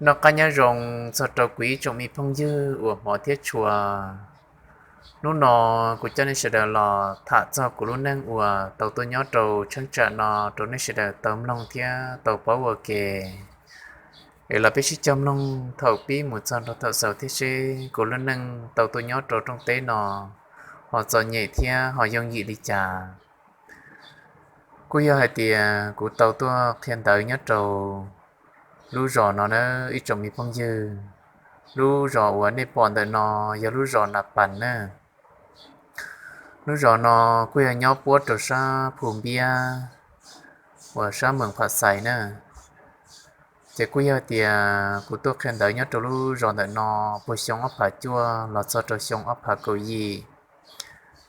Noj qab nyob zoo txog rau kuv ib tsoom me phooj ywg uas hmov thiab tshua. Hnub no kuv coj nej sawv daws los tham txog kuv lub neej uas tau tuaj nyob rau cheeb tsam no rau nej sawv daws tau mloog thiab tau paub ua ke. Es los peb sib cog mloog thaum pib mus txog rau thaum xaus thiab seb kuv lub neej tau tuaj nyob rau rooj teb no ho txom nyem thiab ho yooj yim li cas. Kuj yog hais tias kuv tau tuaj qhia ntawv nyob rau lub zos no na ib tsoom me phooj ywg. Lub zos uas nej pom ntawm no yog lub zos Nas Pas na. Lub zos no kuj yog nyob puab rau sab Phu Npiab uas sab Mees Pham Xais na. Ces kuj yog tias kuv tuaj qhia ntawv nyob rau lub zos ntawm no puag xyoo ob phav cuaj los txog rau xyoo ob phav kaum yim,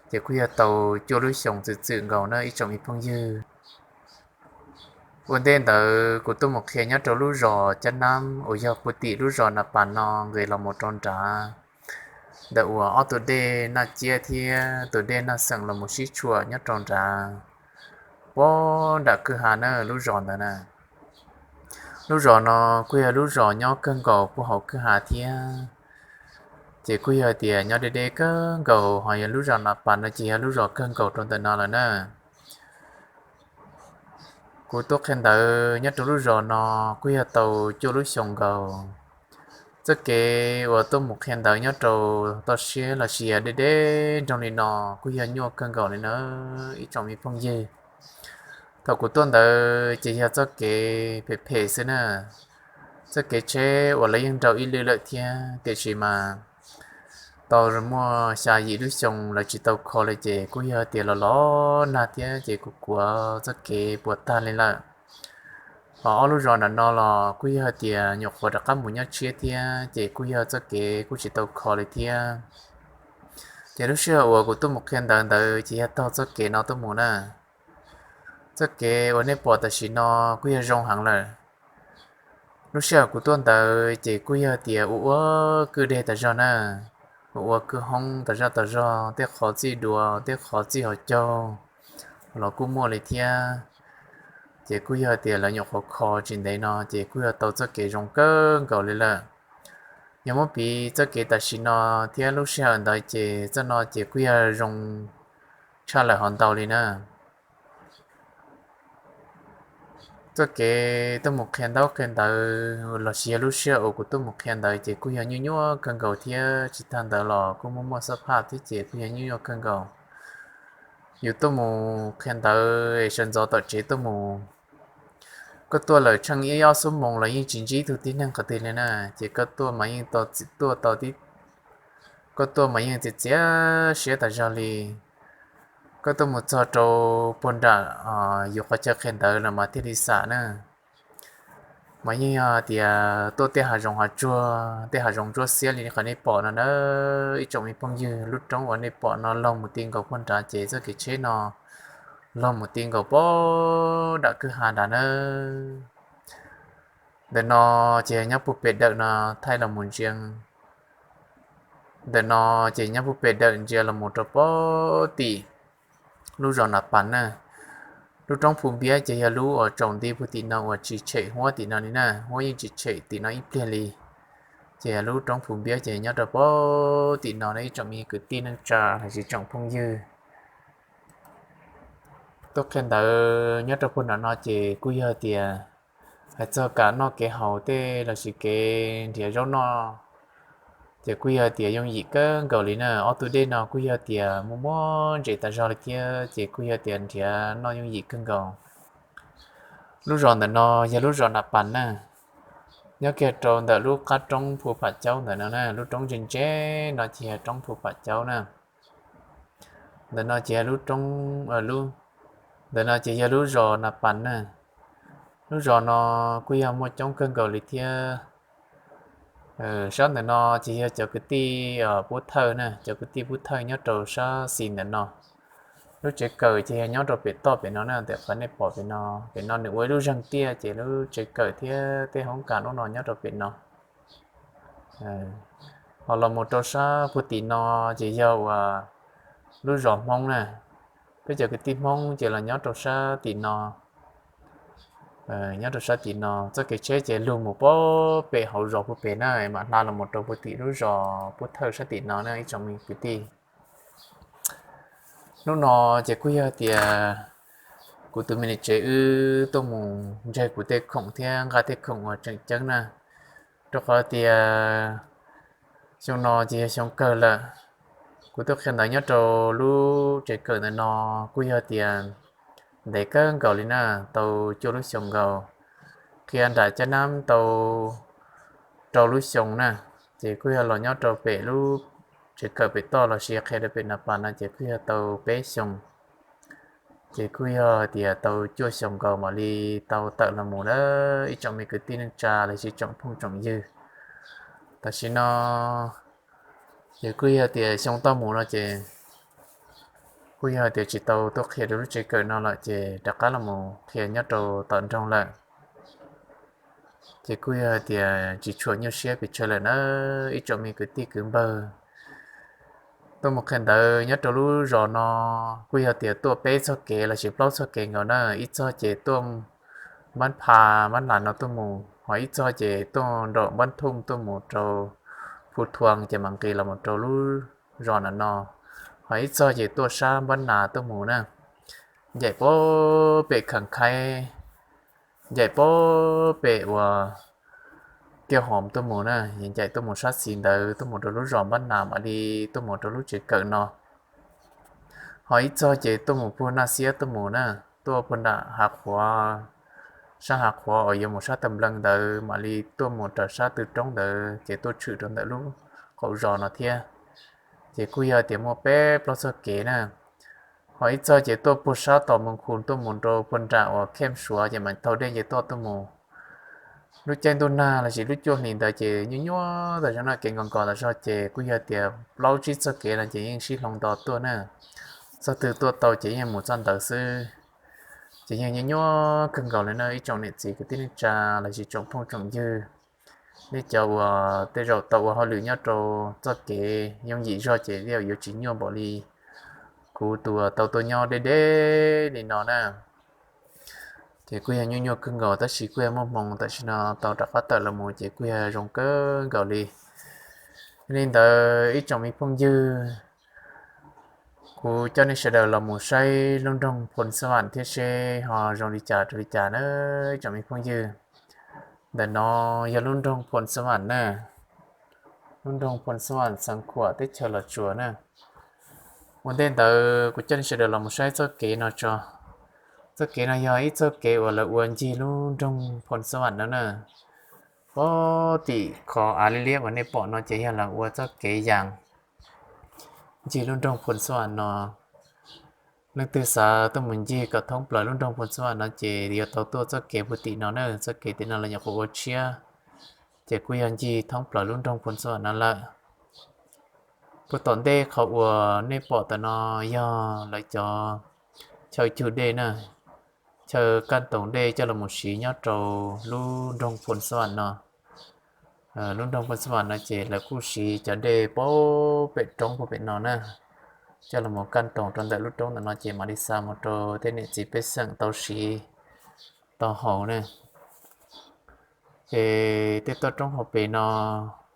ces kuj yog tau cuaj lub xyoos txwm txwm nkaus na ib tsoom me phooj ywg. Ua ntej ntawd kuv tuaj mus qhia nyob rau lub zos Cab Nab uas yog puag tim lub zos Nas Pas no nqis los mus rau nrad, ntawm uas ob tug dej Naj Ciab thiab tus dej Naj Xeem los mus sib tshuam nyob rau nrad, puag nram kwj ha na lub zos ntawd na. Lub zos no kuj yog lub zos nyob kawg nkaus puag hauv kwj ha thiab. Ces kuj yog tias nyob deb deb kawg nkaus, ho yog lub zos Nas Pas no ces yog lub zos kawg nkaus rau ntawm no lawm na. Kuv tuaj qhia ntawv nyob rau lub zos no kuj yog tau cuaj lub xyoos nkaus. Txoj kev uas tuaj mus qhia ntawv nyob rau toj siab los sis yog deb deb nroog li no kuj yog nyuaj kawg nkaus li na ib tsoom me phooj ywg. Thaum kuv tuaj ntawd ces yog txoj kev phem phem xwb na. Txoj kev tsheb uas lawv yeej nrau ib lwm lawm thiab tiam sis mas tau muaj xya yim lub xyoo lawv tsis tau kho li ces kuj yog tias los los nag thiab ces kuv kuav txoj kev puas tag li lawm. Ho ob lub zos nram no los kuj yog tias nyuam qhuav rov qab mus nyob tshiab thiab ces kuj yog txoj kev kuj tsis tau kho li thiab. Ces lub sij hawm uas kuv tuaj mus qhia ntawv ntawd ces yog taug txoj kev no tuaj mus na. Txoj kev uas nej pom tam sim no kuj yog zoo heev lawm. Lub sij hawm kuv tuaj ntawd ces kuj yog tias ua ua kwj deg tas zog na, ua ua kwj hoob tas zog tas zog, tej qhov txij dua tej qhov txij hauv caug los kuj muaj li thiab. Ces kuj yog tias lawv nyuam qhuav kho tsis ntev no ces kuj yog tau txoj kev zoo kawg nkaus li lawm. Yog muab piv txoj kev tam sim no thiab lub sij hawm ntawd ces txoj no ces kuj yog zoo tshaj lawm hov ntau li na. Txoj kev tuaj mus qhia ntaub qhia ntawv los sis yog lub sij hawm uas kuv tuaj mus qhia ntawv ces kuj yog nyuaj nyuaj kawg nkaus thiab tsis tag ntawd los kuj muaj muaj xab phaj thiab ces kuj yog nyuaj nyuaj kawg nkaus. Yus tuaj mus qhia ntawv sawv ntxov tom tsev tuaj mus, koj tuaj lawm tsheej ib ob xuab moos los yeej tsis ntsib tug tib neeg qhov twg li na, ces koj tuaj mas yeej tau, koj tuaj mas yeej txiav txiav siab tas zog li. Koj tuaj mus txog rau puag nram yus qhov chaw qhia ntawv los mas thiaj li xam na. Mas yeej yog tias tuaj tej hav zoov hav tsuag, tej hav zoov ntsuab xiab li qhov nej pom no na ib tsoom me phooj ywg. Lub roob uas nej pom no laug mus ti nkaus puag nrad ces txoj kev tsheb no laug mus ti nkaus puag nram kwj ha nrad na. Ntawm no ces nyob puag pem dawm no thaij los mus ntsia, ntawm no ces nyob puag pem dawm ntsia los mus rau puag tim lub zos Nas Pas na. Lub roob Phu Npiab ces yog lub uas tsaus nti puag tim no uas tsis tshem huab tim no li na, huab yeej tsis tshem tim no ib pliag li. Ces lub roob Phu Npiab ces nyob rau puag tim no na ib tsoom me kwv tij neej tsa los sis tsoom phooj ywg. Tuaj qhia ntawv nyob rau puag nram no ces kuj yog tias hais txog kev noj kev haus tej los sis kev nrhiav zaub noj, ces kuj yog tias yooj yim kawg nkaus li na. Ob tug dej no kuj yog tias muaj muaj ntses tas zog li thiab ces kuj yog tias nrhiav noj yooj yim kawg nkaus. Lub zos ntawm no yog lub zos Nas Pas na, nyob kiag rau ntawm lub qab roob Phu Pham Caub ntawm no na. Lub roob ntse ntse no ces yog roob Phu Pham Caub na. Ntawm no ces yog lub roob, ntawm no ces yog lub zos Nas Pas na. Lub zos no kuj yog muaj coob kawg nkaus li thiab. Sab ntawm no ces yog cov kwv tij Pub Thawj na, cov kwv tij Pub Thawj nyob rau sab xis ntawm no. Lub tsev kawm ces yog nyob rau pem toj pem no na, ntawm qhov nej pom pem no. Pem no nws ua ib lub zeeg tiaj ces lub tsev kawm thiab tej hoob kas lub no nyob rau pem no. Ho los mus rau sab puag tim no ces yog uas lub zos Hmoob na. Peb cov kwv tij Hmoob ces los nyob rau sab tim no. Nyob rau sab tim no txoj kev tsheb ces lug mus puag pem hauv zos puag pem na, mam hla los mus rau puag tim lub zos pub thawj sab tim no na ib tsoom me kwv tij. Hnub no ces kuj yog tias kuv tus me niam tsev wb tuaj mus ntseg kuv tej khoom thiab nqa tej khoom uas tseem ceeb na, rau qhov tias xyoo no ces yog xyoo kawg lawm. Kuv tuaj qhia ntawv nyob rau lub tsev kawm ntawm no kuj yog tias ntev kawg nkaus li na, tau cuaj lub xyoo nkaus, qhia nram caj nab tau rau lub xyoo na, ces kuj yog los nyob rau pem lub tsev kawm pem toj los sis qhia rau pem na pas no ces kuj yog tau peb xyoo. Ces kuj yog tias tau cuaj xyoo nkaus mam li tau tawm los mus na ib tsoom me kwv tij neej tsa los sis tsoom phooj tsoom ywg. Tam sim no ces kuj yog tias xyoo toj mus no ces kuj yog tias tsis tau tuaj qhia rau lub tsev kawm no lawm ces rov qab los mus qhia nyob rau tom nroog lawm. Ces kuj yog tias tsis tshua nyuaj siab pes tsawg lawm na ib tsoom me kwv tij kwv npawg. Tuaj mus qhia ntawv nyob rau lub zos no kuj yog tias tuaj peb txoj kev los sis plaub txoj kev nkaus na, ib txoj ces tuaj npab pha npab nas no tuaj mus, ho ib txoj ces tuaj nraum npab thooj tuaj mus rau Phu Thuam ces mam nqis los mus rau lub zos no no, ho ib txoj ces tuaj sab npab nas tuaj mus na, ncaim puag pem Kham Khaib, ncaim puag pem uas Kiaj Hoom tuaj mus na, ncaim tuaj mus sab xis ntawd tuaj mus rau lub zos npab nas mam li tuaj mus rau lub tsev kawm no. Ho ib txoj ces tuaj mus puag Naj Xiab tuaj mus na, tuaj puag nram Hav Qhuav, sab Hav Qhuav uas yuav mus sab Tawm Nplees ntawd mam li tuaj mus raws sab tw roob ntawd ces tuaj tshwm rau ntawm lub qaum zos no thiab. Ces kuj yog tias muaj peb plaub txoj kev na. Ho ib txoj ces tuaj puag sab tom Moos Khus tuaj mus rau puag nram uas Khem Suav ces mam taug dej nce toj tuaj mus. Lub caij ntuj nag los sis lub cuaj hlis ntawd ces nyuaj nyuaj tas zog na, kev nkos nkos tas zog ces kuj yog tias plaub tsib txoj kev no ces yeej sib hloov nto tuaj na. Txoj twg tuaj tau ces yeej mus txoj ntawd xwb. Ces yeej nyuaj nyuaj kawg nkaus li na ib tsoom niam txiv kwv tij neej tsa los sis tsoom phooj tsoom ywg. Nej cov uas tej zaum tau ua hauj lwm nyob rau txoj kev yooj yim zog ces tej zaum yuav tsis nyuaj npaum li kuv tus uas tau tuaj nyob deb deb li no na. Ces kuj yog nyuaj nyuaj kawg nkaus tab sis kuj yog muaj hmoo tam sim no tau rov qab tawm los mus ces kuj yog zoo kawg nkaus li. Yog li ntawd ib tsoom me phooj ywg, kuv coj nej sawv daws los mus saib lub nroog Phoo Xab Vam thiab seb ho zoo li cas rau li cas na ib tsoom me phooj ywg. Ntawm no yog lub nroog Phoo Xab Vam na, lub nroog Phoo Xab Vam Xeev Khuam teb chaws Los Tsuas na. Ua ntej ntawd kuv coj nej sawv daws los mus saib txoj kev no tso. Txoj kev no yog ib txoj kev uas lawv ua ncig lub nroog Phoo Xab Vam no na. Puag tim qhov av liab liab uas nej pom no ces yog lawv ua txoj kev yas ncig lub nroog Phoo Xab Vam no. Leej twg xav tuaj mus ncig kom thoob plaws lub nroog Phoo Xab Vam no ces yuav tau tuaj txoj kev puag tim no na, txoj kev tim no los nyuam qhuav ua tshiab, ces kuj yog ncig thoob plaws lub nroog Phoo Xab Vam no lawm. Puag tom ntej qhov uas nej pom tam no yog lawv cov chaw cug dej na, chaw kaj toos dej coj los mus siv nyob rau lub nroog Phoo Xab Vam no. Lub nroog Phoo Xab Vam no ces lawv kuj siv cov dej puag pem roob puag pem no na, coj los mus kaj toos rau ntawm lub roob ntawm no ces mam li xa mus rau tej niam txiv pej xeem tau siv tau haus na. Ces tej toj roob hauv pes no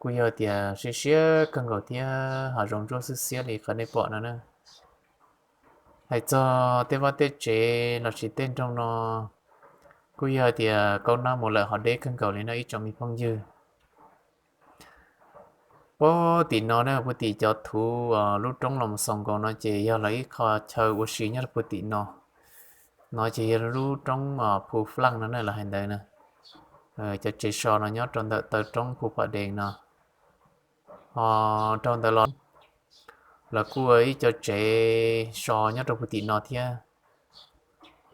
kuj yog tias siab siab kawg nkaus thiab ho zoo ntsuab xwb xiab li qhov nej pom no na. Hais txog tej vaj tej tsev los sis tej nroog no kuj yog tias kaub nab mus lawm ho deb kawg nkaus li no ib tsoom me phooj ywg. Puag tim no na, puag tim cov thuv lub roob los mus xaus nkaus no ces yog lawv ib qho chaw ua si nyob rau puag tim no. No ces yog lub roob Phu Flaaj no na lawv hais ntawd na. Cov tsev so no nyob rau ntawm taw roob Phu Pha Dees no. Ho dhau ntawd los lawv kuj ua ib co tsev so nyob rau puag tim no thiab.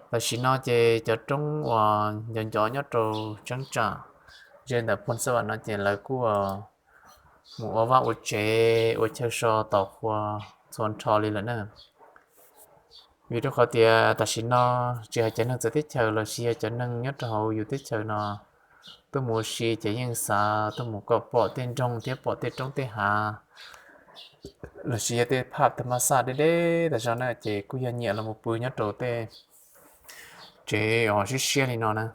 Tam sim no ces cov roob uas ncov ncov nyob rau cheeb tsam ze ntawm Phoo Xab Vam no ces lawv kuj mus ua vaj ua tsev ua chaw so tos qhua txhua nrho li lawm na. Vim rau qhov tias tam sim no tsis hais cov neeg txawv teb chaws los sis yog cov neeg nyob rau hauv yus teb chaws no tuaj mus ua si ces yeej xav tuaj mus kom pom tej nroog thiab pom tej roob tej hav los sis yog tej phaj thas mas xaj deb deb tas zog na ces kuj yog nyiam los mus pw nyob rau tej tsev uas siab siab li no na.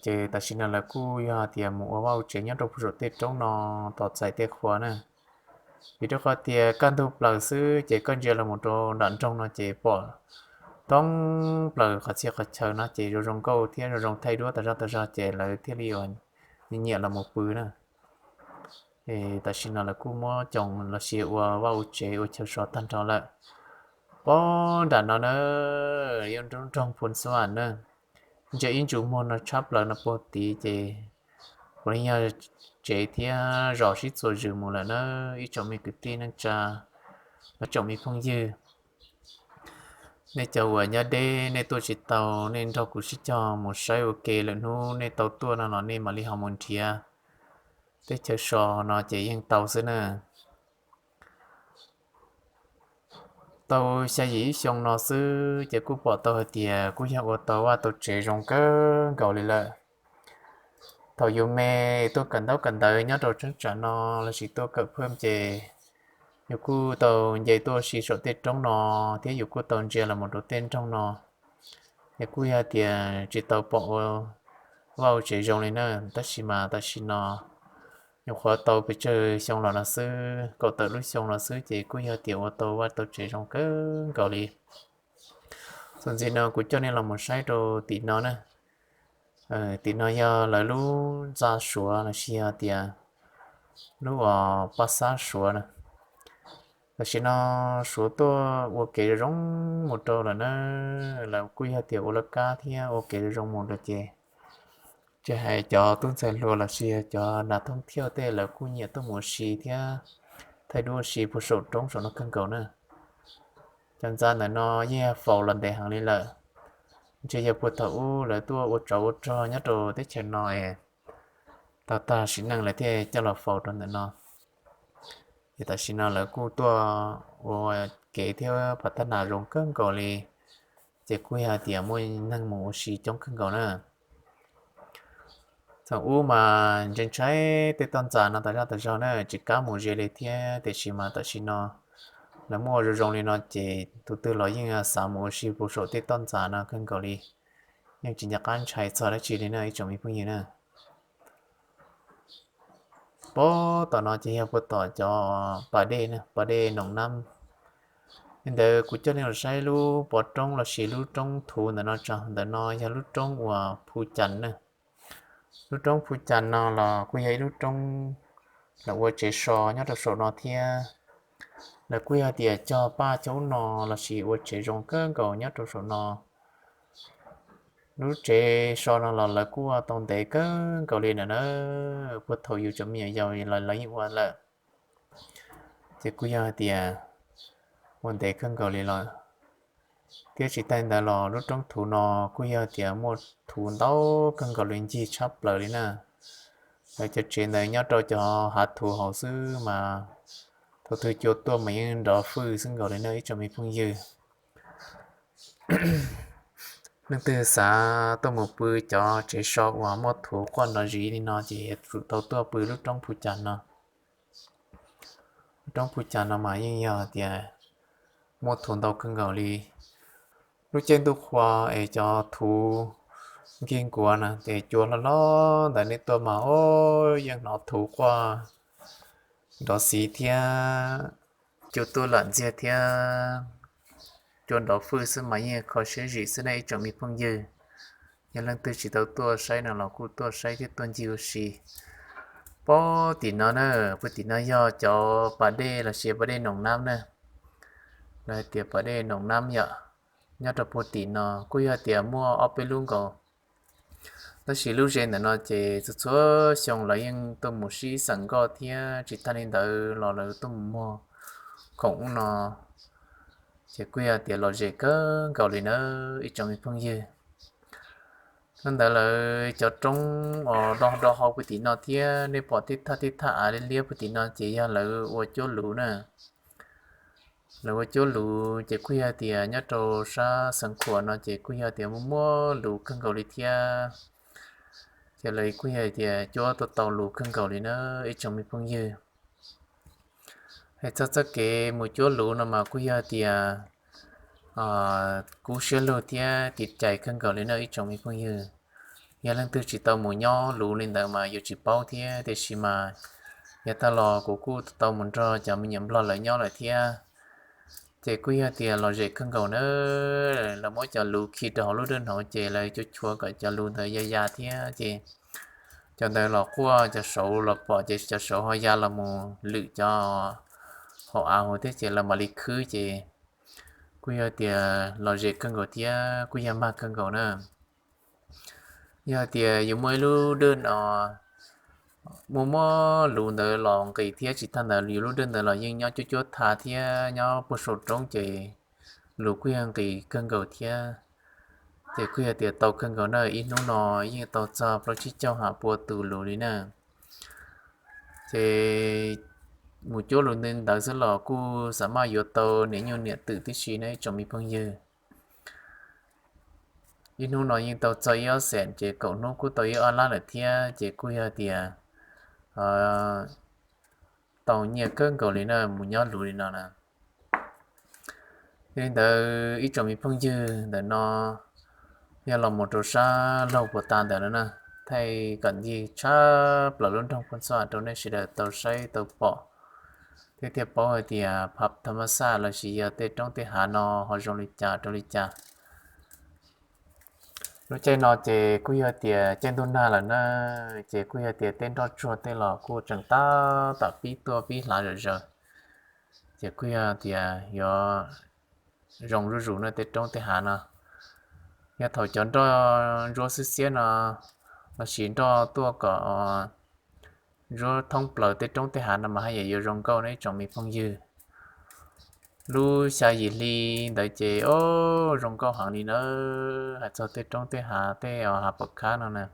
Ces tam sim no lawv kuj yog hais tias mus ua vaj ua tsev nyob rau puag saum tej roob no tos txais tej qhua na. Vim rau qhov tias kaj ntug plaws xwb ces koj ntsia los mus rau nram nroog no ces pom thoob plaws qhov txhia qhov chaw no ces zoo zoo nkauj thiab zoo zoo thaij duab tas zog tas zog ces lawv thiaj li uas nyiam los mus pw na. Tam sim no lawv kuj muab coos los sis ua vaj ua tsev ua chaw so tag nrho lawm. Pab nram no na, yog nroog Phu Xuam na, ntsia ib ntsus muag no tshab plaws no puag tid ces puav leej yog tsev thiab zos sib txuas zws mus lawm na. Ib tsoom me kwv tij neej tsa, ib tsoom me phooj ywg, nej cov uas nyob deb nej tuaj tsis tau, nej nrog kuv sib cog mus saib ua ke, lwm hnub nej tau tuaj no los nej mam li ho mus nrhiav teb chaws so no ces yeej tau xwb na. Tau xya yim ib xyoo no xwb ces kuj pom tau hais tias kuj yog ua tau vaj tau tsev zoo kawg nkaus li lawm. Thaum yus me tuaj kawm ntaub kawm ntawv nyob rau cheeb tsam no los sis tuaj kawm phaj ces yus kuj tau nce tuaj ua si saum tej roob no thiab yus kuj tau ntsia los mus rau tej nroog no, ces kuj yog tias tsis tau pom ua vaj ua tsev zoo li na. Tab sis mas tam sim no nyuam qhuav tau pes tsawg xyoo los no xwb, kaum tawm lub xyoo los xwb ces kuj yog tias ua tau vaj tau tsev zoo kawg nkaus li. Txuas ntxiv no kuv coj nej los mus saib rau tim no na. Tim no yog lawv lub ntxa Suav los sis yog tias lub uas paj xab Suav na. Tam sim no Suav tuaj ua kev zoo zoo mus rau lawm na. Lawv kuj yog tias ua laj kab thiab ua kev zoo zoo mus rau ces tsis hais cov tub ntxhais hluas los sis yog cov nas thoob thiaj tej lawv kuj nyiam tuaj mus ua si thiab thaij duab ua si puag saum roob saum no kawg nkaus na. Cov ntxa ntawm no yeej faus los ntev heev li lawm, ntshe yog puag thaum ub lawv tuaj ua tsov ua rog nyob rau teb chaws no es tag tag sim neej lawv thiaj coj los faus rau ntawm no. Ces tam sim no lawv kuj tuaj ua kev thiab phav thab nas zoo kawg nkaus li, ces kuj yog tias muaj neeg mus ua si coob kawg nkaus na. Thaum ub mas ntshai ntshai tej toj ntxas no tas zog tas zog na, tsis kam mus ze li thiab, tiam sis mas tam sim no lawv muaj zoo zoo li no ces tus twg los yeej xav mus ua si puag saum tej toj ntxas no kawg nkaus li, yeej tsis nco qab ntshai txog dab tsi li na ib tsoom me phooj ywg na. Puag tom no ces yog puag tom cov pas dej na, pas dej Noom Nab. Li ntawd kuv coj nej los saib lub pov roob los sis lub roob thuv ntawm no tso. Ntawm no yog lub roob uas Phu Cas na. Lub roob Phu Cas no los kuj yog ib lub roob lawv ua tsev so nyob rau saum no thiab. Lawv kuj yog tias cog paj cog ub no los sis ua tsev zoo kawg nkaus nyob rau saum no. Lub tsev so no los lawv kuj ua tau ntev kawg nkaus li na, puag thaum yus tseem me nyuam yaus los lawv yeej ua lawm. Ces kuj yog hais tias ua ntev kawg nkaus li lawm. Thiab tsis tas li ntawd los lub roob thuv no kuj yog tias muaj thuv ntau kawg nkaus li ncig tshab plaws li na. Lawv cov tsev ntawd nyob rau cov hav thuv hauv xwb mas thaum twg cua tuaj mas yeej nrov fwj xwb nkaus li na ib tsoom me phooj ywg. Leej twg xav tuaj mus pw cov tsev so uas muaj thuv quaj nrov zis li no ces yuav tsum tau tuaj pw lub roob Phu Cas no. Lub roob Phu Cas no mas yeej yog tias muaj thuv ntau kawg nkaus li. Lub caij ntuj qhua es cov thuv nkig nkuav na ces cua hlob hlob ntawd nej tuaj mas o, yeej hnov thuv quaj nrov xiv thiab cua tuaj lam ntxiag thiab cua nrov fwj xwb mas yeej kho siab zim xwb na ib tsoom me phooj ywg. Yog leej twg tsis tau tuaj saib no los kuj tuaj saib thiab tuaj ncig ua si. Puag tim no na, puag tim no yog cov pas dej los sis pas dej Noom Nab na. Lawv hais tias pas dej Noom Nab yom. Nyob rau puag tim no kuj yog tias muaj ob peb lub nkaus. Tab sis lub ze ntawm no ces txhua txhua xyoo lawv yeej tuaj mus sib xeem nkoj thiab tsis tas li ntawd los lawv tuaj mus muag khoom ub no, ces kuj yog tias lom zem kawg nkaus li na ib tsoom me phooj ywg. Nyob ntawd lawv cov roob os do do hau puag tim no thiab nej pom tej thaj tej thaj av liab liab puag tim no ces yog lawv ua cuab luv na. Lawv ua cuab luv ces kuj yog tias nyob rau sab Xeev Khuam no ces kuj yog tias muaj muaj luv kawg nkaus li thiab. Ces lawv kuj yog tias cuab tau tau luv kawg nkaus li na ib tsoom me phooj ywg. Hais txog txoj kev mus cuab luv no mas kuj yog tias kub siab lug thiab tiv cais kawg nkaus li na ib tsoom me phooj ywg. Yog leej twg tsis tau mus nyob luv li ntawd mas yuav tsis paub thiab, tiam sis mas yav tag los kuv kuj tau mus nrog cov me nyuam nplog lawv nyob lawm thiab. Ces kuj yog tias lom zem kawg nkaus na, lawv muab cov luv khi rau hauv lub dej hauv ces lawv cuab chua kom cov luv ntawd ya ya thiab ces cov ntawd los quaj, cov saud los pom ces cov saud ho ya los mus lwm cov hauv av hauv thiab ces lawv mam li khwb ces kuj yog tias lom zem kawg nkaus thiab kuj yog mag kawg nkaus na. Yog tias yus muaj ib lub dej no muaj muab luv ntawd los nqis thiab tsis tag ntawd yus lub dej ntawd los yeej nyob cuab cuab tha thiab nyob puag saum roob ces luv kuj yog nqis kawg nkaus thiab. Ces kuj yog tias tau kawg nkaus na, ib hnub no yeej tau txog plaub tsib caug ha pua tus luv li na. Ces mus cuab luv ntawd xwb los kuj xav maj yuav tau niam nyuj niam twm tib si na ib tsoom me phooj ywg. Ib hnub no yeej tau txog ib ob xees ces kaum hnub kuj tau ib ob lab lawm thiab ces kuj yog tias tau nyiaj kawg nkaus li na mus nyob luv li no na. Yog li ntawd ib tsoom me phooj ywg, ntawm no yog los mus rau sab laug puas tas ntawm no na, thaij kom ncig tshaj plaws lub nroog Phoos Xas rau nej sawv daws tau saib tau pom thiab thiaj paub hais tias phab thab mab xaj lossis yog tej roob tej hav no ho zoo li cas rau li cas. Lub caij no ces kuj yog tias caij ntuj nag lawm na, ces kuj yog tias tej nroj tsuag tej los kuj tseem tab tom pib tuaj pib hlav zom zaws, ces kuj yog tias yuav zoo zuj zus na tej roob tej hav no. Yog thaum cov nroj ntsuab xiab xiab no lossis nroj tuaj kom ntsuab thoob plaws tej roob tej hav no mas haj yam yuav zoo nkauj na ib tsoom me phooj ywg. Lub xya yim hli ntawd ces o zoo nkauj heev li na, hais txog tej roob tej hav tej hav pom khab no na,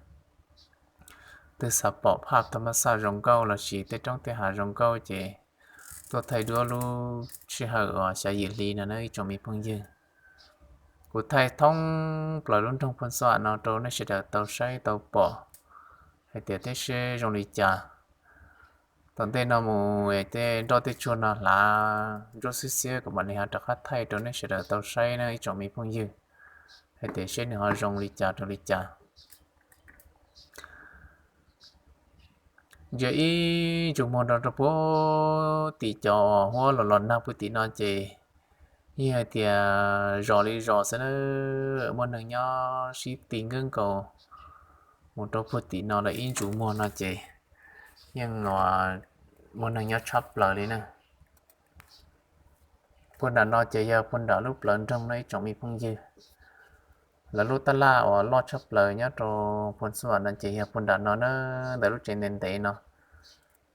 twb xav pom phab thab mab xaj zoo nkauj lossis tej roob tej hav zoo nkauj ces tuaj thaij duab lub sij hawm uas xya yim hli no na ib tsoom me phooj ywg. Kuv thaij thoob plaws lub nroog Phoos Xas no rau nej sawv daws tau saib tau pom hais tias tej siab zoo li cas. Tom ntej no mus tej nroj tej tsuag no hlav ntsuab xiab xiab kuv mam li ho rov qab thaij rau nej sawv daws tau saib na ib tsoom me phooj ywg, hais tias seb nws ho zoo li cas rau li cas. Ntsia ib ntsug muag nrog rau puag tim cov huab los los nag puag tim no ces yeej hais tias zos li zos xwb na, muaj neeg nyob sib ti nkawb nkaus mus rau puag tim no lawm ib ntsug muag no ces yeej muaj neeg nyob tshaj plaws li na. Puag nram no ces yog puag nram lub plawv nroog no ib tsoom me phooj ywg. Lawv lub tab laj uas loj tshaj plaws nyob rau Phoos Xas no ces yog puag nram no na, ntawm lub tsev ntev ntev no.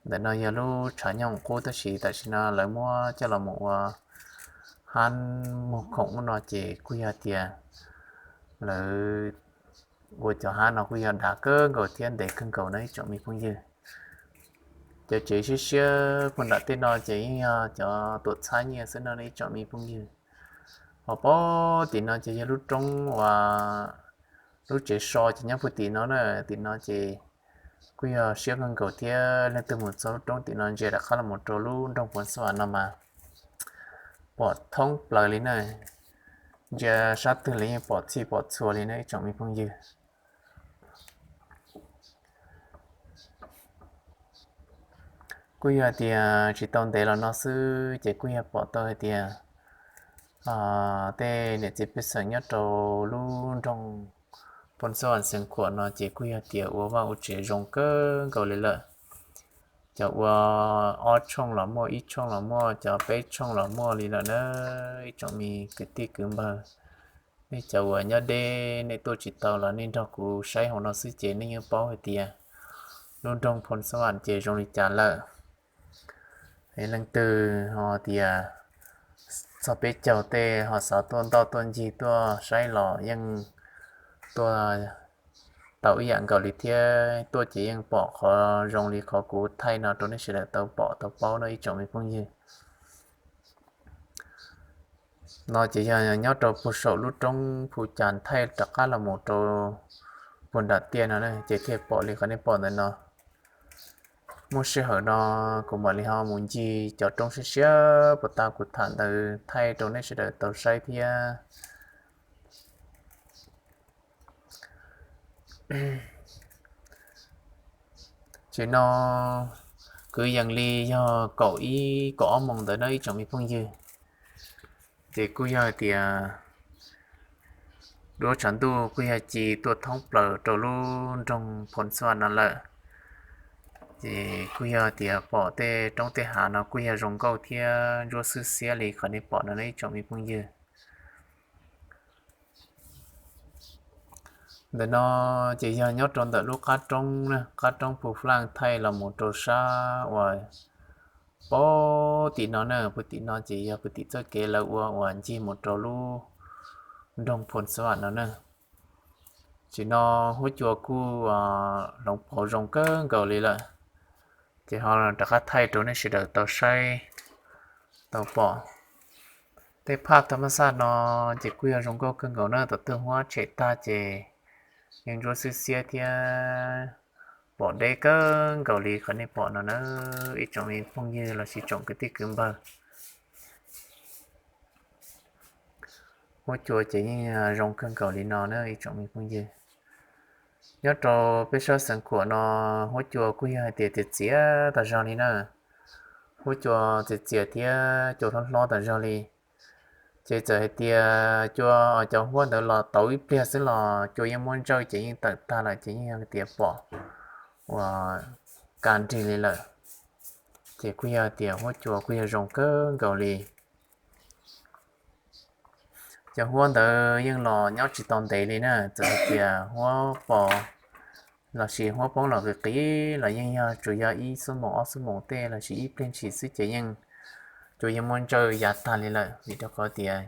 Ntawm no yog lub tshav nyooj qub tab sis tam sim no lawv muab coj los mus ua hab muag khoom ub no ces kuj yog tias lawv ua cov hab no kuj yog dav kawg nkaus thiab ntev kawg nkaus na ib tsoom me phooj ywg. Cov tsev siab siab puag nram tej no ces yeej yog cov tuam txhab nyiaj xwb no ib tsoom me phooj ywg. Ho puag tim no ces yog lub roob uas lub tsev so ces nyob puag tim no na, tim no ces kuj yog siab kawg nkaus thiab leej twg mus txog lub roob tim no ntsia rov qab los mus rau lub nroog Phoos Xas no mas pom thoob plaws li na. Ntsia sab twg los yeej pom txhij pom txhua li na ib tsoom me phooj ywg. Kuj yog tias tsis tau ntev los no xwb ces kuj yog pom tau hais tias tej niam txiv pej xeem nyob rau lub nroog Phoos Xas Xeev Khuam no ces kuj yog tias ua vaj ua tsev zoo kawg nkaus li lawm. Cov ua ob tshooj los muaj, ib tshooj los muaj, cov peb tshooj los muaj li lawm na ib tsoom me kwv tij kwv npawg. Nej cov uas nyob deb nej tuaj tsis tau los nej nrog kuv saib hauv no xwb ces nej yeej paub hais tias lub nroog Phoos Xas ces zoo li cas lawm. Es leej twg ho tias txog peb caug tej ho xav tuaj ntoj tuaj ncig tuaj saib los yeej tuaj tau ib yam nkaus li thiab, tuaj ces yeej pom qhov zoo li qhov kuv thaij no rau nej sawv daws tau pom tau paub no ib tsoom me phooj ywg. No ces yog nyob rau puag saum lub roob Phu Cas thaij rov qab los mus rau puag nram tiaj no ces thiaj pom li qhov nej pom ntawm no. Muaj sij hawm no kuv mam li ho mus ncig cov roob siab siab puas tau kuv tham ntawd thaij rau nej sawv daws tau saib thiab. Ces no kwv yees li yog kaum ib kaum ob moos ntawd na ib tsoom me phooj ywg. Ces kuj yog tias duab tshav ntuj kuj yog ci tuaj thoob plaws rau lub nroog Phoo Xab Vam no lawm. Ces kuj yog tias pom tej roob tej hav no kuj yog zoo nkauj thiab ntsuab xwb xiab li qhov nej pom no na ib tsoom me phooj ywg. Ntawm no ces yog nyob rau ntawm lub qab roob na, qab roob Phu Flaaj thaij los mus rau sab uas pem tim no na, pem tim no ces yog pem tim txoj kev lawv ua uas ncig mus rau lub nroog Phoo Xab Vam no na. Ces no huab cua kuj hloov pauv zoo kawg nkaus li lawm. Ces ho rov qab thaij rau nej sawv daws tau saib tau pom. Tej phaj thab mab xaj no ces kuj yog zoo nkauj kawg nkaus na, thaum twg huab tshem tag ces yeej ntsuab xwb xiab thiab pom deb kawg nkaus li qhov nej pom no na ib tsoom me phooj ywg los sis tsoom kwv tij kwv npawg. Huab cua ces yeej zoo kawg nkaus li no na ib tsoom me phooj ywg. Nyob rau peb sab Xeev Khuam no huab cua kuj yog hais tias txias txias tas zog li na. Huab cua txias txias thiab cua hlob hlob tas zog li. Ces txawm hais tias cua, cov huab ntawd los tau ib pliag xwb los cua yeej muab ntsawj ces yeej tawm tag lawm ces yeej yog tias pom uas kaj nrig li lawm. Ces kuj yog tias huab cua kuj yog zoo kawg nkaus li. Cov huab ntawd yeej los nyob tsis tau ntev li na, txawm hais tias huab pos los sis huab poob los qis qis los yeej yog tsuas yog ib xuab moos ob xuab moos tej los sis ib pliag ntshis xwb ces yeej, cua yeej muab ntsawj ya tag li lawm vim rau qhov tias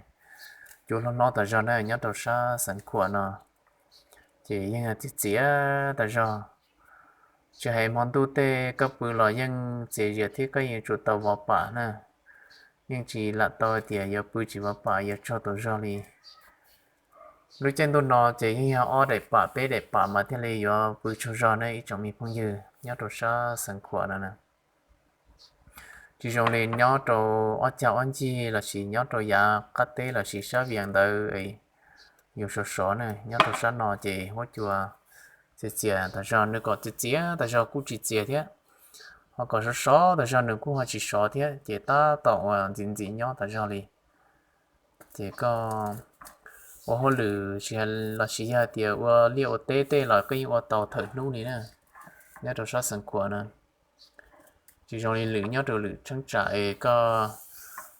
cua hlob hlob tas zog na nyob rau sab Xeev Khuam no ces yeej txias txias tas zog. Tsis hais hmo ntuj tej koj pw los yeej txias zias thiab koj yeej tsuas tau vov pam na. Yeej tsis lam tau tias yuav pw tsis vov pam yuav tsaug tau zog li. Lub caij ntuj no ces yeej yog ob daim pam peb daim pam mas thiaj li yuav pw tsaug zog na ib tsoom me phooj ywg nyob rau sab Xeev Khuam no na. Tsis zoo li nyob rau ob cag ob ncig los sis nyob rau yav qab teb los sis sab Vias ntawd yuav sov sov na, nyob rau sab no ces huab cua txias txias tas zog, nws kom txias txias tas zog kuj tsis txias thiab, ho kom sov sov tas zog nws kuj ho tsis sov thiab ces tab tom uas ntxim ntxim nyob tas zog li. Ces koj ua hauj lwm los sis yog tias ua liaj ua teb tej los koj yeej ua tau thawm hnub li na. Nyob rau sab Xeev Khuam na tsis zoo li lwm nyob rau lwm cheeb tsam es koj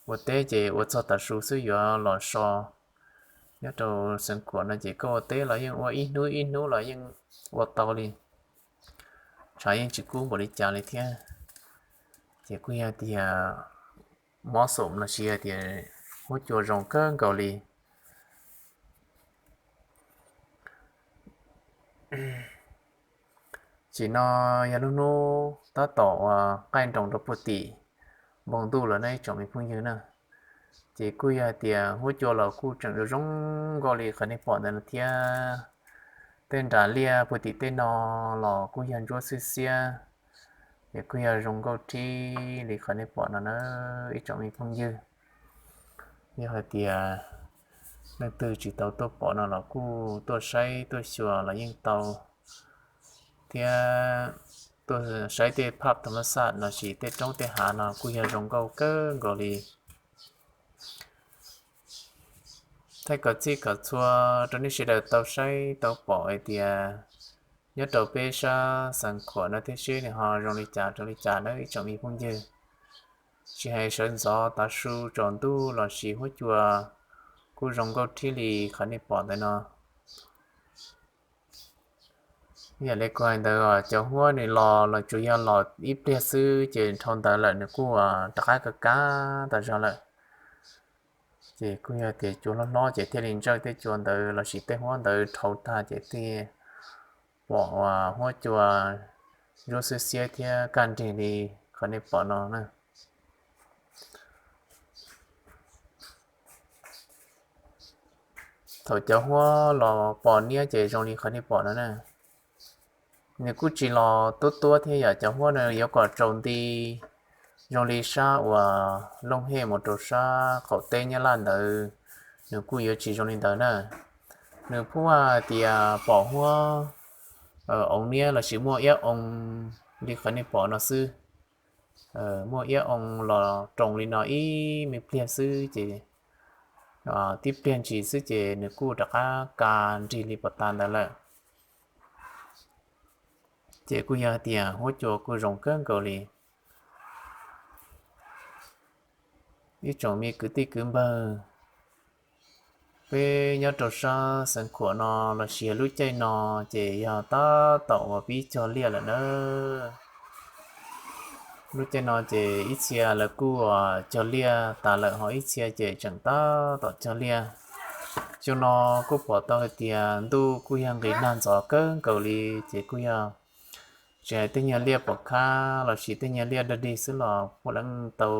ua teb ces ua txog tav su xwb yuav los so. Nyob rau Xeev Khuam no ces koj ua teb los yeej ua ib hnub ib hnub los yeej ua tau li, tshav yeej tsis kub npaum li cas li thiab. Ces kuj yog tias mob xoom los sis yog tias huab cua zoo kawg nkaus li. Ces no yog lub hnub tab tom uas qaij nroos rau puag tim npoo ntuj lawm na ib tsoom me phooj ywg na. Ces kuj yog hais tias huab cua los kuj tseem zoo zoo nkauj li qhov nej pom ntawd no thiab. Tej nram liaj puag tim tej no los kuj yog ntsuab xwb xiab, es kuj yog zoo nkauj rhib li qhov nej pom no na ib tsoom me phooj ywg. Yog hais tias leej twg tsis tau tuaj pom no los kuj tuaj saib tuaj xyuas los yeej tau, thiab tuaj saib tej phaj thab mab xaj los sis tej roob tej hav no kuj yog zoo nkauj kawg nkaus li. Thaij kom txhij kom txhua rau nej sawv daws tau saib tau pom hais tias nyob rau peb sab Xeev Khuam no thiab seb nws ho zoo li cas rau li cas na ib tsoom me phooj ywg. Tsis hais sawv ntxov tav su tsaus ntuj los sis huab cua kuj zoo nkauj thiab li qhov nej pom ntawd no. Yam li kuv hais ntawd cov huab nws los los tsuas yog los ib pliag xwb ces dhau ntawd lawm nws kuj rov qab kav kav tas zog lawm. Ces kuj yog tias cua hlob hlob ces thiaj li ntsawj tej cua ntawd los sis tej huab ntawd dhau tag ces thiaj pom huab cua ntsuab xwb xiab thiab kaj nrig li qhov nej pom no na. Thaum cov huab los pos niab ces zoo li qhov nej pom no na. Nws kuj tsis los tuab tuab thiab yom, cov huab no yuav kom tsaus nti zoo li sab uas Looj Hej mus rau sab qaum teb Nyab Laj ntawd, nws kuj yuav tsis zoo li ntawd na. Nws phuaj hais tias pom huab oov niab lossis muaj iab oo li qhov nej pom no xwb. Muaj iab oo los roos li no ib me pliag xwb ces tib pliag ntsis xwb ces nws kuj rov qab ka nrig li pos tas ntawd lawm. Ces kuj yog hais tias huab cua kuj zoo kawg nkaus li. Ib tsoom me kwv tij kwv npawg, peb nyob rau sab Xeev Khuam no lossis lub caij no ces yog tab tom uas pib cog liaj lawm na. Lub caij no ces ib txhia lawv kuj cog liaj tas lawm, ho ib txhia ces tseem tab tom cog liaj. Xyoo no kuj pom tau hais tias ntuj kuj yog nqis nag ntxov kawg nkaus li, ces kuj yog tsis hais tej nyuag liaj pom khab lossis tej nyuag liaj dog dig xwb los puav leej tau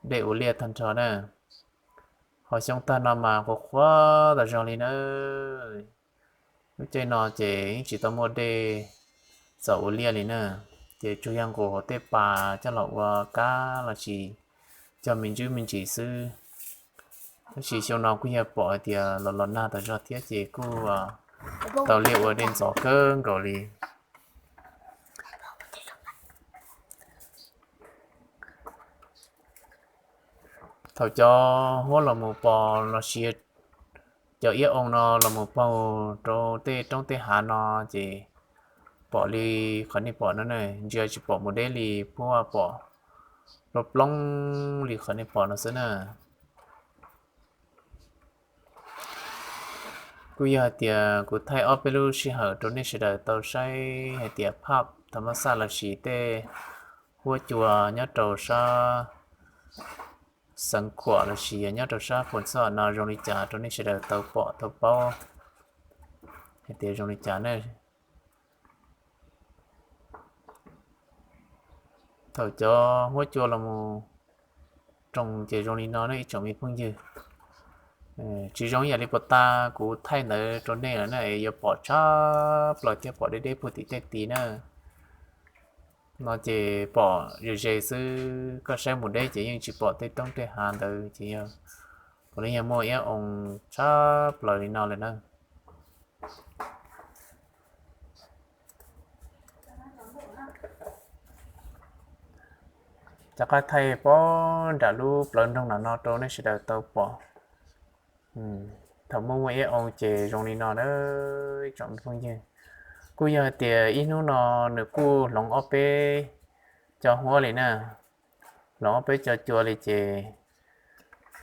dej ua liaj tag nrho na. Ho xyoo tag no mas qhuav qhuav tas zog li na. Lub caij no ces yeej tsis tau muaj dej txaus ua liaj li na, ces tsuas yog nqus hauv tej pas coj los ua kab lossis cog me ntsis me ntsis xwb. Tab sis xyoo no kuj yog pom hais tias los los nag tas zog thiab ces kuj tau liaj ua dej ntxov kawg nkaus li. Thaum cov huab los mus pos lossis cov iab oo no los mus paug rau tej roob tej hav no ces pom li qhov nej pom no na, ntsia tsis pom mus deb li, puab pom plooj plooj li qhov nej pom no xwb na. Kuj yog hais tias kuv thaij ob peb lub sij hawm rau nej sawv daws tau saib hais tias phaj thas mas xaj lossis tej huab cua nyob rau sab Xeev Khuam lossis nyob rau sab Phoos Xoj no zoo li cas rau nej sawv daws tau pom tau paub hais tias zoo li cas na. Thaum cov huab cua los mus roos ces zoo li no ne ib tsoom me phooj ywg. Tsis zoo ib yam li puag ta kuv thaij ntawd rau nej lawm na, yuav pom tshab plaws thiab pom deb deb puag tim tej tid na. No ces pom ze ze xwb, koj saib mus deb ces yeej tsis pom tej roob tej hav ntawd ces yog puav leej yog muaj iab oo tshab plaws li no lawm na. Rov qab thaij pog nram lub plawv nroog no no rau nej sawv daws tau pom. Thaum muaj muaj iab oo ces zoo li no na ib tsoom phooj ywg. Kuj yog hais tias ib hnub no nws kuj hloov ob peb cov huab li na, hloov ob peb cov cua li ces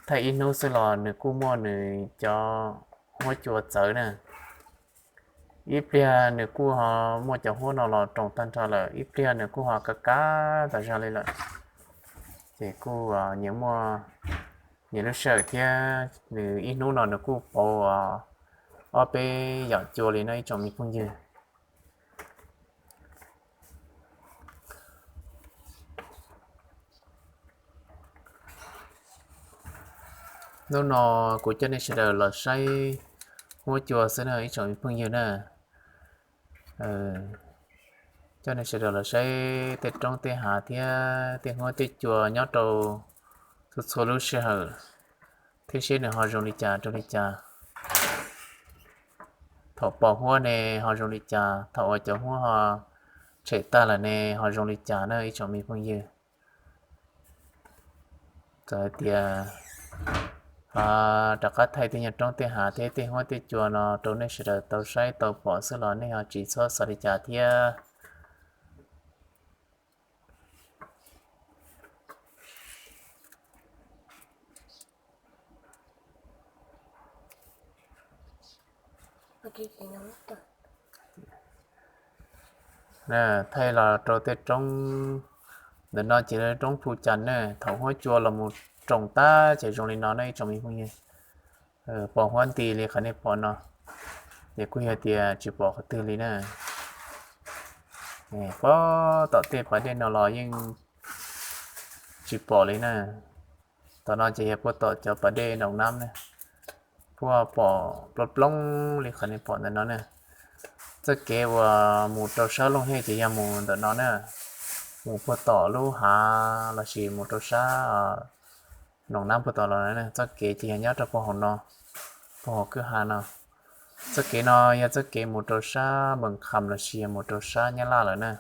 thaij ib hnub xwb los nws kuj muaj nws cov huab cua txawv na. Ib pliag nws kuj ho muaj cov huab no los roos tag nrho lawm, ib pliag nws kuj ho kav kav tas zog li lawm. Ces kuj nyias muaj nyias lub sij hawm thiab nws ib hnub no nws kuj pauv ob peb yam cua li no ib tsoom me phooj ywg. Hnub no kuv coj nej sawv daws los saib huab cua xwb na ib tsoom me phooj ywg na. Coj nej sawv daws los saib tej roob tej hav thiab tej huab tej cua nyob rau txhua txhua lub sij hawm thiab seb nws ho zoo li cas rau li cas. Thaum pos huab ne ho zoo li cas, thaum uas cov huab ho tshem tag lawm ne ho zoo li cas na ib tsoom me phooj ywg. Txawm hais tias rov qab thaij tej nyuag roob tej hav thiab tej huab tej cua no rau nej sawv daws tau saib tau pom xwb los nej ho tsis txhob xav li cas thiab. Thaij los rau tej roob ntawm no ces roob Phu Cas na, thaum huab cua los mus roos tag ces zoo li no na ib tsoom me phooj ywg. Pom huab nti li qhov nej pom no, ces kuj yog tias tsis pom qhov twg li na. Pog tom tej pas dej no los yeej tsis pom li na. Tom no ces yog puag tom cov pas dej Noo Nab na, puab pom plooj plooj li qhov nej pom ntawm no na. Txoj kev uas mus rau sab Looj Hej ces yog mus ntawm no na, mus puag tom lub hav lossis mus rau sab Noo Nab puag tom los na. Txoj kev ces yog nyob rau puag hauv no, puag hauv kwj ha no. Txoj kev no yog txoj kev mus rau sab Npees Kham los sis yog mus rau sab Nyab Laj lawm na.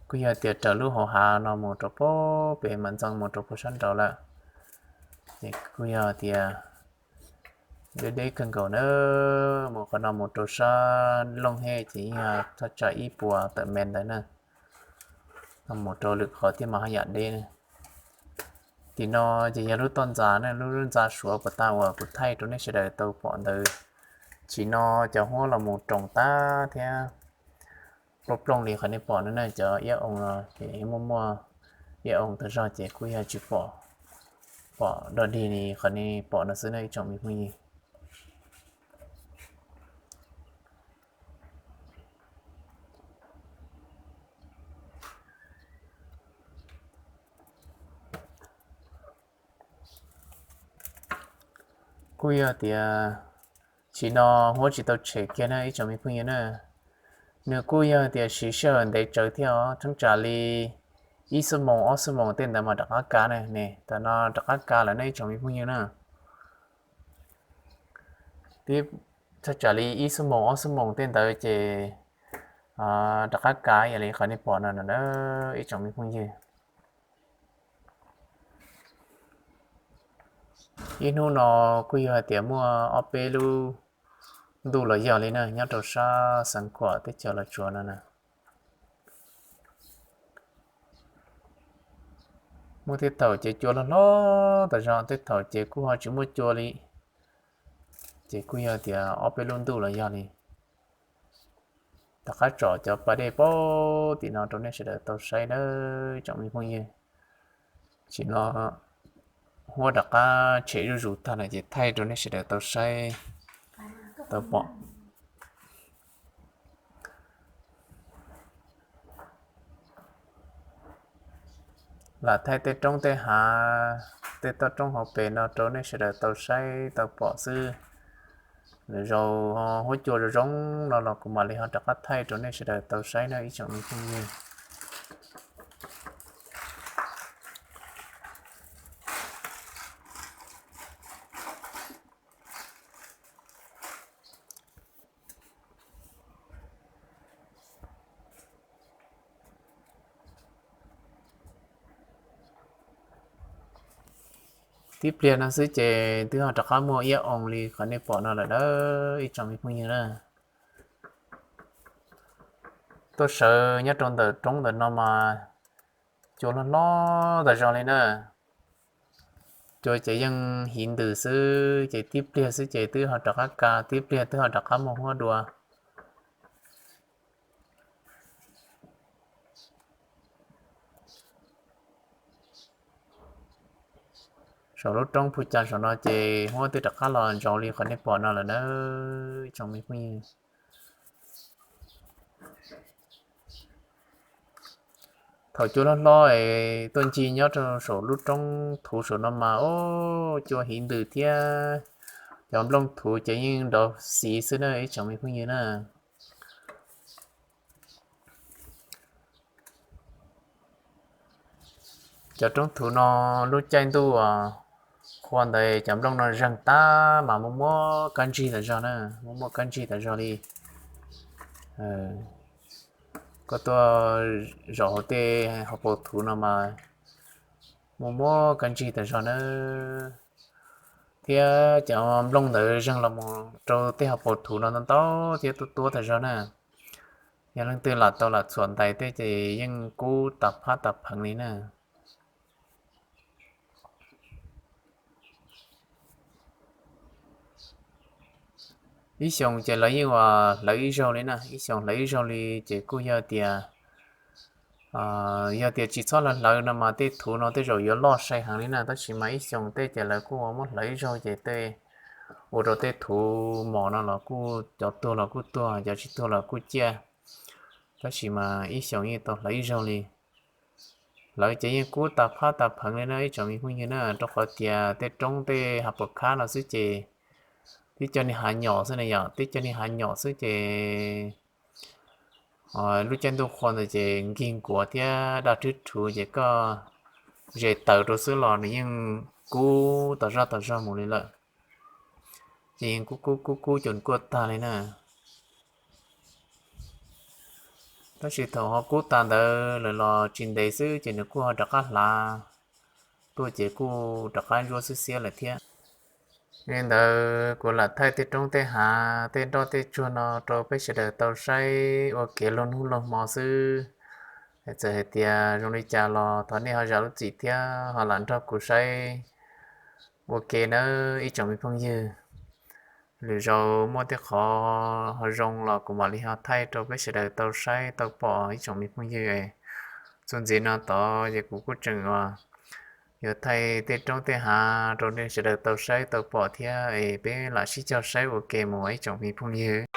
Kuj yog tias raws lub hauv hav no mus rau pem, pem Mas Ntxoo mus rau pem sab nraud lawm. Ces kuj yog tias deb deb kawg nkaus na, mus qhov no mus rau sab Looj Hej ces yeej yog thaj tsam ib puas tawm mev ntawd na. Mus rau lwm qhov thiaj mas haj yam deb na. Tim no ces yog lub toj ntxas ne, lub ntxa Suav puas tas uas kuv thaij rau nej sawv daws tau pom ntawd. Tsim no cov huab los mus roos tag thiab plooj plooj li qhov nej pom no na, cov iab oo no ces muaj muaj iab oo tas zog ces kuj yog tsis pom, pom dog dig li qhov nej pom no xwb na ib tsoom me phooj ywg. Kuj yog tias tsim no huab tsis tau tshem kiag na ib tsoom me phooj ywg na. Nws kuj yog tias siv sij hawm ntev tsawv thiab os, thaj tsam li ib xuab moos ob xuab moos tej ntawd mas rov qab kav na. Ne, tam no rov qab kav lawm ne ib tsoom me phooj ywg na. Tib, thaj tsam li ib xuab moos ob xuab moos tej ntawd ces rov qab kav ib yam li qhov nej pom no na ib tsoom me phooj ywg. Ib hnub no kuj yog hais tias muaj ob peb lub ntuj los yog li na nyob rau sab Xeev Khuam teb chaws Los Tsuas no na. Muaj tej thaum ces cua loj hlob tas zog, tej thaum ces kuj ho tsis muaj cua li. Ces kuj yog tias ob peb lub ntuj los yog li. Rov qab tsom cov pas dej pab tim no rau nej sawv daws tau saib nawb tsoom me phooj ywg. Tsim no huab rov qab tshem zuj zus tag no ces thaij rau nej sawv daws tau saib tau pom. Lam thaij tej roob tej hav, tej toj roob hauv pes no rau nej sawv daws tau saib tau pom xwb. Lwm zaus huab cua zoo zoo no los kuv mam li ho rov qab thaij rau nej sawv daws tau saib na ib tsoom me phooj ywg. Tib pliag no xwb ces twb ho rov qab muaj iab oo li qhov nej pom no lawm na ib tsoom me phooj ywg na. Tuaj sawv nyob rau ntawm roob ntawm no mas cua loj hlob tas zog li na. Cua ces yeej hiv ntws xwb ces tib pliag xwb ces twb ho rov qab kav, tib pliag twb ho rov qab muaj huab dua. Saum lub roob Phu Cas saum no ces huab twb rov qab los ntsaus li qhov nej pom no lawm na ib tsoom me phooj ywg. Thaum cua loj hlob es tuaj ncig nyob rau saum lub roob thuv saum no mas ub, cua hiv ntws thiab cov nplooj thuv ces yeej nrov xiv xwb na ib tsoom me phooj ywg na. Cov roob thuv no lub caij ntuj qhua ntawd cov nplooj no zeeg tag mas muaj muaj kab ntsig tas zog na, muaj muaj kab ntsig tas zog li. Koj tuaj zaum hauv tej hauv paus thuv no mas muaj muaj kab ntsig tas zog na. Thiab cov nplooj ntawd zeeg los mus rau tej hauv paus thuv no ntau ntau thiab tuab tuab tas zog na. Yog leej twg lam tau lam txhuam ntais tej ces yeej kub tas phab tas pheev li na. Ib xyoos ces lawv yeej ua hlawv ib zaug li na, ib xyoos hlawv ib zaug li ces kuj yog tias, yog tias tsis txhob hlawv hlawv no mas tej thuv no tej zaum yuav loj sai heev li na, tab sis mas ib xyoos tej ces lawv kuj ua muab hlawv ib zaug ces tej ua rau tej thuv mos no los kuj cov tuag los kuj tuag, cov tsis tuag los kuj ciaj. Tab sis mas ib xyoos yeej tau hlawv ib zaug li. Hlawv ces yeej kub tas phab tas pheev li na ib tsoom me phooj ywg na, rau qhov tias tej roob tej hav paus khab no xwb ces tib co niag hav nyom xwb na yom, tib co niag hav nyom xwb ces lub caij ntuj qhua ntawd ces nkig nkuav thiab daj rhwb rhuv ces koj zes taws rau xwb los nws yeej kub tas zaj tas zog mus li lawm. ces yeej kub kub kub kub ces kuaj tag li na. Tab sis thaum ho kub tag ntawd lawm los tsis ntev xwb ces nws kuj ho rov qab hlav tuaj ces kuj rov qab ntsuab xwb xiab lawm thiab. Li ntawd kuv lam thaij tej roob tej hav tej nroj tej tsuag no rau peb sawv daws tau saib ua kev luag hnub luag hmo xwb. Txawm hais tias zoo li cas los thov nej ho zam lub txim thiab ho lam nrog kuv saib ua ke nawb ib tsoom me phooj ywg. Lwm zaus muaj tej qhov ho zoo los kuv mam li ho thaij rau peb sawv daws tau saib tau pom ib tsoom me phooj ywg. Txuas ntxiv no tod ces kuv kuj tseem yuav thaij tej roob tej hav rau nej sawv daws tau saib tau pom thiab es peb lam sib cog saib ua ke mus ib tsoom me phooj ywg.